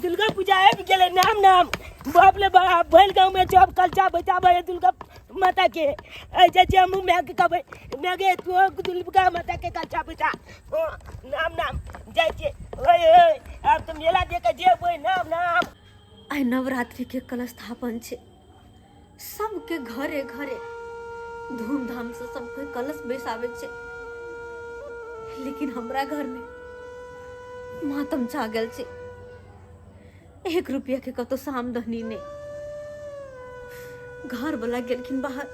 दुर्गा पूजा आबि गेलै। नाम नाम बाप ले बाप भरि गाँवमे सब कलचा बैठाबै है दुर्गा माता के। ऐसे जे हमहूँ मायके कहबै, माय गे तू दुर्गा माता के कलचा बैठा। हँ, नाम नाम जाइ छियै। ओए ओए, आब तऽ मेला देखे जेबै। नाम नाम। आइ नवरात्रि के कलश स्थापन छै, सबके घरे घरे धूमधाम से सबके कलश बैसाबै छै, लेकिन हमरा घर में मातम छा गेल छै। एक रुपया के कतौ से आमदनी नहीं। घर वाला गेलखिन बाहर,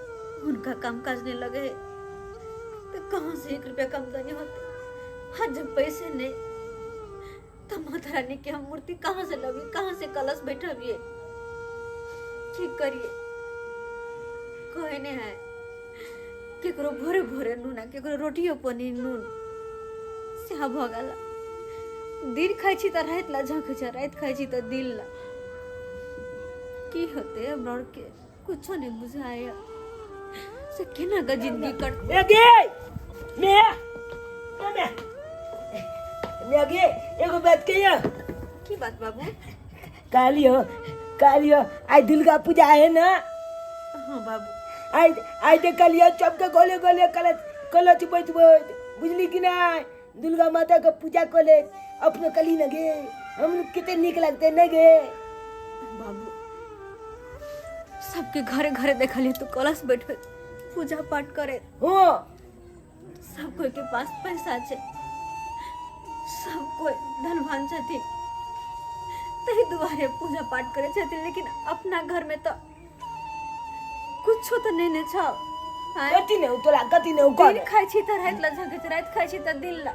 हुनका काम काज नहीं लगे है तो कहाँ से एक रुपया के आमदनी होते? हाँ, जब पैसे नहीं तो माता रानी के हम मूर्ति कहाँ से लबी, कहाँ से कलश बैठबिए? ठीक करिए, कोई नहीं है। केकरो भोरे भोरे नून आ केकरो रोटियो पनी नून सएह भऽ गेल। दिन खाइ छी तऽ राति ला झँकै छै, राति खाइ छी तऽ दिन ला। की होतै हमरा आरके कुछो नहि बुझाइए से केना कऽ जिंदगी कटतै। मैगी मे मे मैगी, एगो बात कहियो। की बात बाबू? कहलियो कहलियो, आइ दुर्गा पूजा है ना? हाँ बाबू। आइ आइ देखलियो सबके गोले गोले कलच कलच बैठबैत, बुझली कि नहीं? दुर्गा माता के पूजा कऽ ले अपनो कली न गे, हम कते नीक लगते नहीं गे? बाबू, सबके घरे घरे देखलिए तू कलश बैठे पूजा पाठ करे। हाँ। सब कोई के पास पैसा छै, सब कोई धनवान छथिन, ताहि दुआरे पूजा पाठ करे छथिन, लेकिन अपना घर में तो कुछो तो नहीं ने छौ। आँय? कथी नहीं तोरा, कथी नहीं दिन कर? खाइ छी तऽ राति ला झकै छै, राति खाइ छी तऽ दिन ला।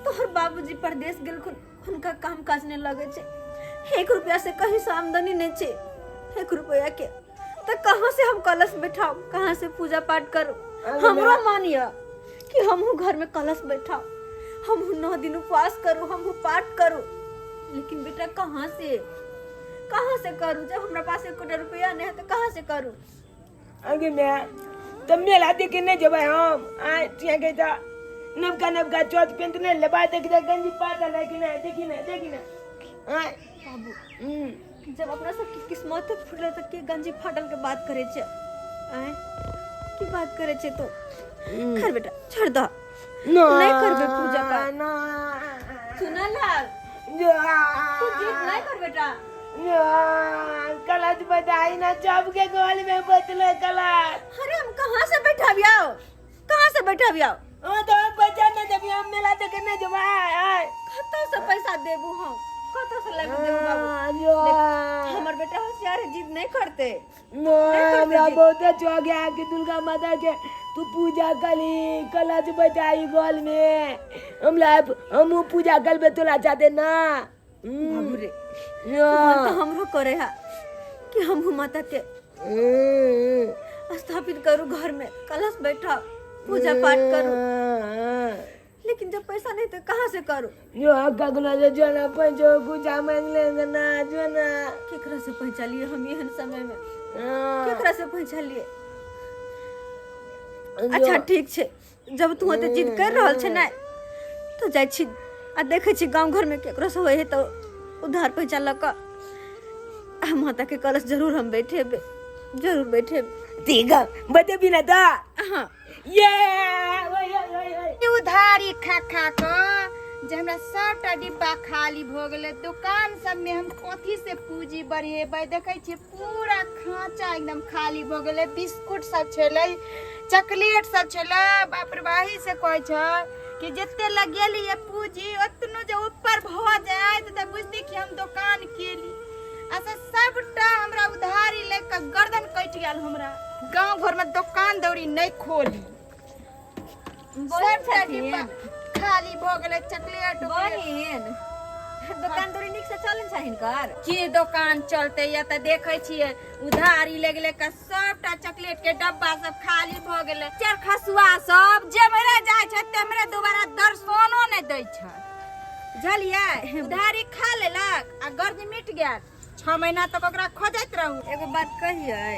तोहर बाबूजी परदेश गेलखुन, हुनका काम काज नहि लगै छै, एक रुपया से कहीं से आमदनी नहि छै एक रुपया के, तऽ कहाँ से हम कलश बैठाउ, कहाँ से पूजा पाठ करू? अरे हमरो मैं- मन यऽ कि हमहूँ घर में कलश बैठाउ, हमहूँ 9 दिन उपवास करू, हमहूँ पाठ करू, लेकिन बेटा कहाँ से करू जब हमरा पास एकोटा रुपया नहीं है तो कहाँ से करू? आगे मैं तो मेला देखे नहीं जेबै हम। आय तिया के तऽ नवका नवका चौथ पेंट नहीं लेबा, देख देख गंजी पातल है कि नहीं, देखी ना देखी ना। आय बाबू, हम्म जब अपना सबके किस्मत फुटल तऽ के गंजी फाटल के बात करे छै? आय, की बात करे छै तू? खैर बेटा, छोड़ दह, ना नहीं करबै पूजा पाठ। ना। सुनल तू जिद नहीं कर बेटा। ना, कलच बताई ना, सबके गोल में बचले कलच। अरे हम कहाँ से बैठाबियाओ, कहाँ से बैठाबियाओ? हाँ तो हम बचा ना जब हम मेला देखे नहीं जब आय आय। कतौ से पैसा देबू हम, कतौ से लाके देबू बाबू? ना। हमर बेटा होशियार है, जिद नहीं करते। ना। करते हमरा जी। बहुत शौक है कि दुर्गा माता के तू पूजा करी, कलच बचाई गोल में, हमरा हम पूजा करबे तोरा चाहते ना। बाबू रे, ना। मन तो हमरो करे है कि हमहू माता के स्थापित करू, घर में कलश बैठा पूजा पाठ करू, लेकिन जब पैसा नहीं तो कहाँ से करू? जो ककरो से जो ना पैसो कुछ मांग लेंगे ना, जो ना। केकरा से पैसा लिए हम एहन समय में? केकरा से पैसा लिए? अच्छा ठीक छै, जब तू ओते जिद कर रहल छै ने तो जाइ छी आ देखै छी गाँव घर में केकरो से होइ है तो उधार पैसा लऽ कऽ आ माता के कलश जरूर हम बैठेबै, जरूर बैठेबै। ठीक है, बतेबी ना ता? हाँ। ये ओए ओए ओए ओए। उधारी खा खा कऽ जे हमरा सबटा डिब्बा खाली भऽ गेलै। दोकान सबमे हम कथी से पूंजी बढ़ेबै? देखै छियै पूरा खाँचा एकदम खाली भऽ गेलै। बिस्कुट सब छलै, चॉकलेट सब छलै। बाप रे, बाही से कहै छै कि जते लगेलियै पूंजी ओतनो जे ऊपर भऽ जायत तऽ बुझती कि हम दोकान केली। आ से सबटा हमरा उधारी लऽ कऽ गर्दन कटि गेल। हमरा गाँव घरमे दोकान दौरी नहि खोली। बहिन सबटा छथिन। डिब्बा खाली भऽ गेलै, चॉकलेट उकलेट। बहिन, दोकान दौरी नीक से चलै छै हिनकर? की दोकान चलते? या तऽ देखै छियै उधारी ले गेलै के सबटा चॉकलेट के डब्बा सब खाली भऽ गेलै। चार खसुआ सब जेमरे जाइ छै तेमरे दोबारा दर्शनो नहि दै छै, बुझलियै? उधारी खा लेलक आ गर्ज मिट गेल। 6 महीना तक ओकरा खोजैत रहू। एगो बात कहियै?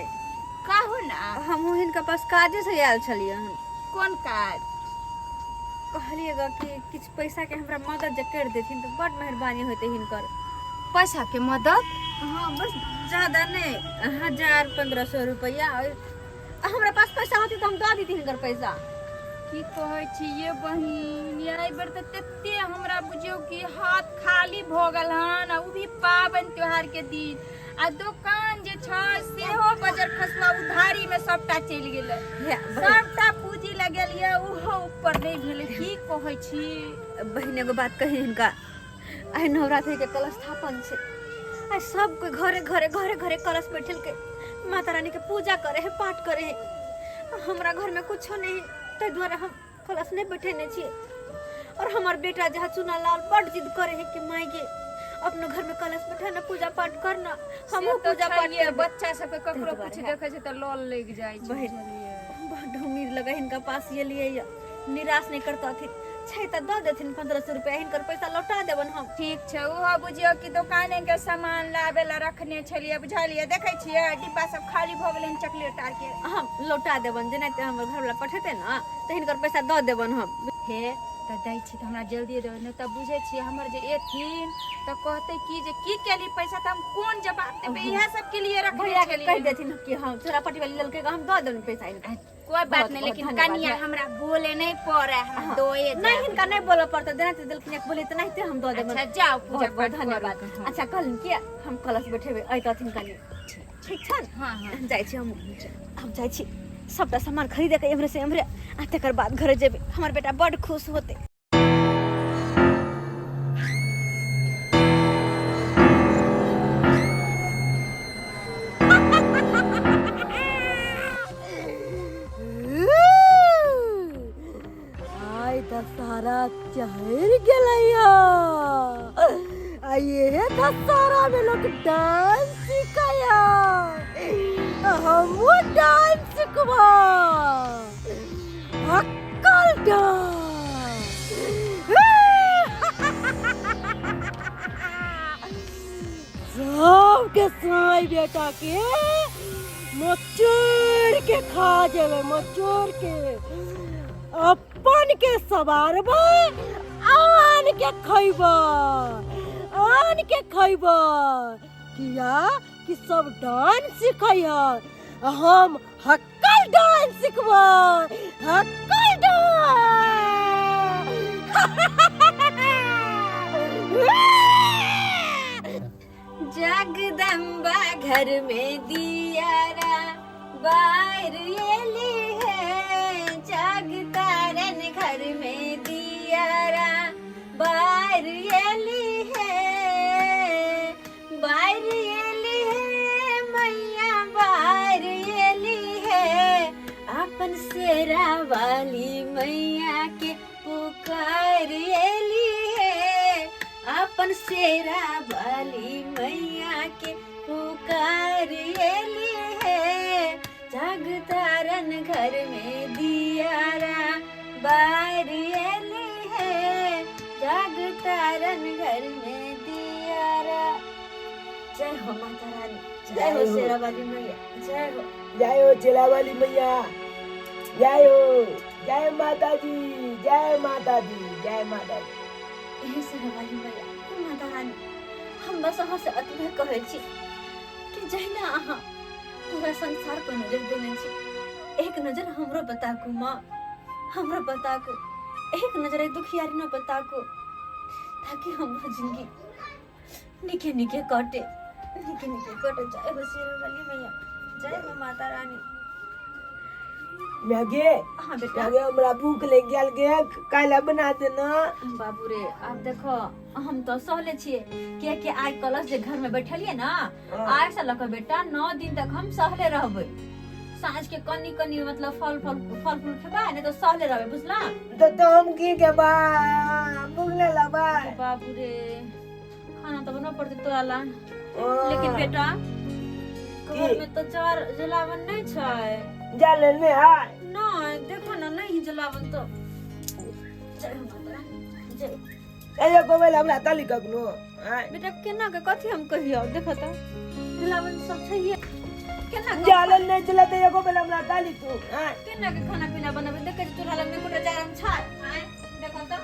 कहू ना। हमहूँ हिनका पास काजे से आयल छलियै हन। कोन काज? कहलियै ग कि किछु पैसा के हमरा मदद जे कर देथिन तऽ बड मेहरबानी होते हिनकर। पैसा के मदद? हाँ बस ज्यादा नहीं, 1000-1500 रुपया। और हमरा पास पैसा होती तो हम दऽ देती हिनकर पैसा। की कहै छी ये बहिन, एहि बेर तऽ तते हमरा बुझियौ कि हाथ खाली भऽ गेल हन, आ उ भी पाबनि त्योहार के दिन, आ दोकान जे छै सेहो बजर खसुआ उधारी में सबटा चलि गेलै, हे, बहिन, सबटा पूंजी लगेलियै उहो ऊपर नहि भेलै। की कहै छी बहिन, एगो बात कही हिनका, आइ नवरात्रि के कलश स्थापन छै, आइ सब कोई घरे घरे घरे घरे कलश बैठल के माता रानी के पूजा करे है, पाठ करे है। हमरा घर में कुछो नहीं, ताहि दुआरे हम कलश नहीं बैठेने छियै। और हमार बेटा जहाँ चुना लाल बड जिद करे है कि माई के अपनो घर में कलश बैठाना, पूजा पाठ करना, हमहूँ से तऽ पूजा पाठ छैहे, करबै। बच्चा सबके ककरो ताहि दुआरे कुछ है। देखै छै तऽ लल लागि जाइ छै। बहिन, बुझलियै? बड उम्मीद लगा हिनका पास ये लिए ये निराश नहीं करता छै तऽ दऽ देथिन 1500 रुपया, हिनकर पैसा लौटा देबन हम। ठीक छै, ओहो बुझियौ कि दोकाने के सामान लाबे ला रखने छलियै, बुझलियै? देखै छियै डिब्बा सब खाली भऽ गेलै चॉकलेट आर के। हम लौटा देबन, जेनाहिते हमर घरवला पठेतै ने तऽ हिनकर पैसा दऽ देबन हम। हे तऽ दै छी तऽ हमरा जल्दी देबै, नहि तऽ बुझै छियै हमर जे एथिन तऽ कहतै कि जे की केली पैसा, तऽ हम कोन जवाब देबै? इएह सब के लिए रखने भैया के कहि छलियै। देथिन कि हम छोरा पटी वाली लेलकै, हम दऽ देबन पैसा हिनका। कोई बात बहुत- नहीं, बहुत लेकिन धन्यवाद कनिया है। हमरा बोले नहीं पड़े, हमरा हाँ। दोए नहीं, हिनका नहीं बोलऽ पड़तै, जेनाहिते देलखिन एक बोले तेनाहिते हम दऽ देबन। अच्छा जाओ पूजा बहुत बहुत पाठ करू। धन्यवाद। अच्छा कहलनि कि हम कलश बैठेबै, अइतथिन कनि, ठीक छनि? हाँ हाँ। जाइ छी हम, हम जाइ छी सबटा सामान खरीदे के एम्हरे से एम्हरे, आ तकर बाद घरे जेबै, हमर बेटा बड खुश होतै। आइ दशहरा चढ़ि गेलैया, आ इहे दशहरा में लोग डांस सीखैया, हमहूँ डांस सिखबा, हक्कल डांस। सबके साई बेटा के मचोर के खा जेबै, मचोर के अपन के सवारबै, आन के खैबै, आन के खैबै। किया कि सब डांस सिखै है, हम हक्कल डांस सिखबै, हक्कल डांस। जगदम्बा घर में दियारा बाहर एली है, जगतारन घर में दियारा बाहर एली है, बाहर एली है मैया, बाहर एली है, अपन शेरा वाली मैया के पुकार एली है, अपन शेरा वाली मैया के पुकार एली है। जगतारन घर में दियारा बार एली है, जगतारन घर में दियारा। जय हो माता रानी, जय हो शेरा वाली मैया, जय हो। जय हो चेला वाली मैया, जय हो, जय माता दी, जय माता दी, जय माता दी। हे शेरा वाली मैया, हे माता रानी, हम बस अहाँ से अतबे कहै छी कि जहिना अहाँ पूरा संसार पर नजर देने छी, एक नजर हमरो बताकू माँ, हमरो बताकू, एक नजर एहि दुखियारी न बताकू, ताकि हमरो जिंदगी निके निके कटे, निके निके कटे। जय हो शेरा वाली मैया, जय हो माता रानी। मैगे। हाँ बेटा। मैगे, हमरा भूख लग गेल गे, काल्हि बना देना। बाबू रे, आब देखो हम तो सहले छियै, कियाकि आइ कलश जे घर में बैठलियै ना, आइ से लऽ कऽ बेटा 9 दिन तक हम सहले रहबै। साँझ के कनी कनी मतलब फल फल फल फूल खेबै, नहीं तो सहले रहबै, बुझला? तो हम की के बा, भूख ले लबा। बाबू रे, खाना तो बनबऽ पड़तै तोरा ला, लेकिन बेटा घर में तो चार जलावन नहीं छै। जलन नहीं है? नहीं, देखो ना, नहीं जलावन तो। जय हो माता रानी, जय। ए गोबेल हमरा ताली कखनो। बेटा केना के कथी हम कहियो, देखो तो जलावन सब छैहे, केना के जलन नहीं चला ते एगो बेल हमरा ताली तू। केना के खाना पीना बनाबे? देखे छी चूल्हा लग में एकोटा जारन छै? आँय, देखो तो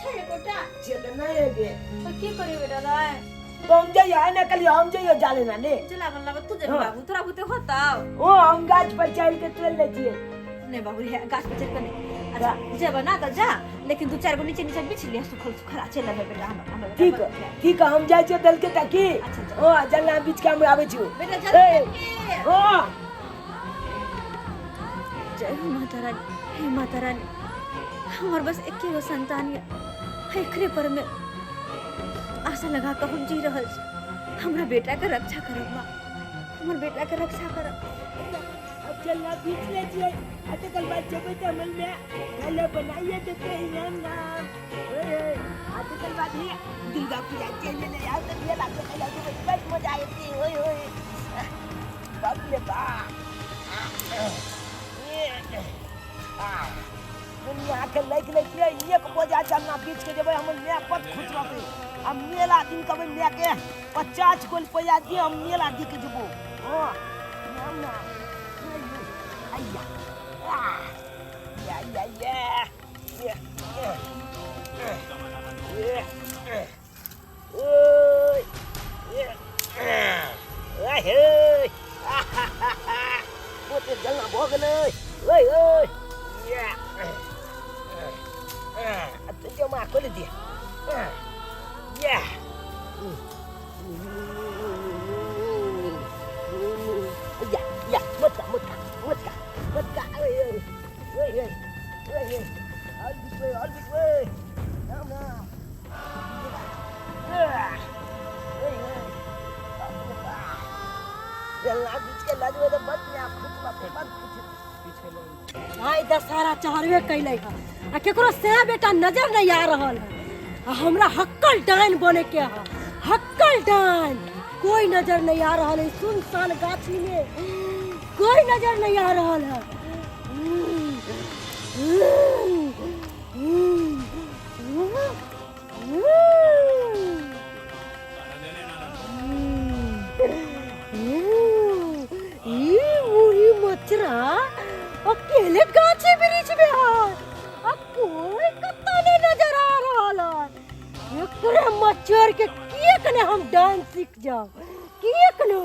छै एकोटा? से त नहीं है गे। तो की करी बेटा रे? तो हम जाइयो ना कल हम जाइयो जाले ना ने चला बनला तू जे हाँ। बाबू थोड़ा बहुते होता ओ हम गाछ पर चढ़ के तोड़ ले छियै। नहीं बाबू रे गाछ पर चढ़ के नहीं। अच्छा जेब ना तो जा, लेकिन दू चार गो नीचे नीचे बिछ लिया सुखल सुखल अच्छे लगे बेटा हमर बेटा ठीक बन गया। ठीक हम जाइ छियै दल के ताकि। अच्छा, अच्छा। ओ जलना बीच के हम आबै छियो। बेटा ए, जल्दी। ओ जय हो माता रानी, हे माता रानी, हमार बस एके गो संतान या एकरे पर में आशा लगा के हम जी रहल छी। हमरा बेटा के रक्षा करब माँ, हमर बेटा के रक्षा करब। अब चलना बीच ले छियै आ तकर बाद जेबै तऽ हमर माय खाना बनाइए देतै नाम नाम। ओए आ तकर बाद हे दुर्गा पूजा चलि एलै, आब तऽ मेला देखै लए जेबै, बड़ मजा एतै। ओए ओए बाप रे बाप, दुनिया के लागि लै छियै। एक बोझा चलना बीच के जेबै, हमर माय बड़ खुश रहतै। आ मेला दिन कहबै माय के 50 गो रुपैआ दिअ, हम मेला देखे जेबो। हँ नाम नाम आइया या या या या ओय हे ओते जलना भऽ गेलै। ओय ओय जमा खोलि दिअ। या या या मोटका मोटका मोटका मोटका। ओय ओय ओय ओय ओय और बिछबै और बिछबै नाम नाम। ओय ओय जलना बीच के लजबै तऽ बड़ खुश रहतै, बड़ खुश। भाई दशहरा चढ़बे कैले है आ केकरो से बेटा नजर नहीं आ रहल है। आ हमरा हक्कल डाइन बने के है, हक्कल डाइन। कोई नजर नहीं आ रहल है, सुनसान गाछी में कोई नजर नहीं आ रहल है। ई मुही मचरा अकेले गाछी वृक्ष में है आ कोई कत्ता नहीं नजर आ रहल है। एकरे मच्छर के किएक ने हम डांस सीख जाओ, किएक ने।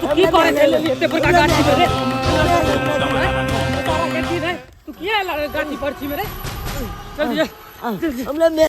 तू की करे छले एते बड़का गाछी में रे? तू किया गाछी पर छी में रे? चल जा। हमरा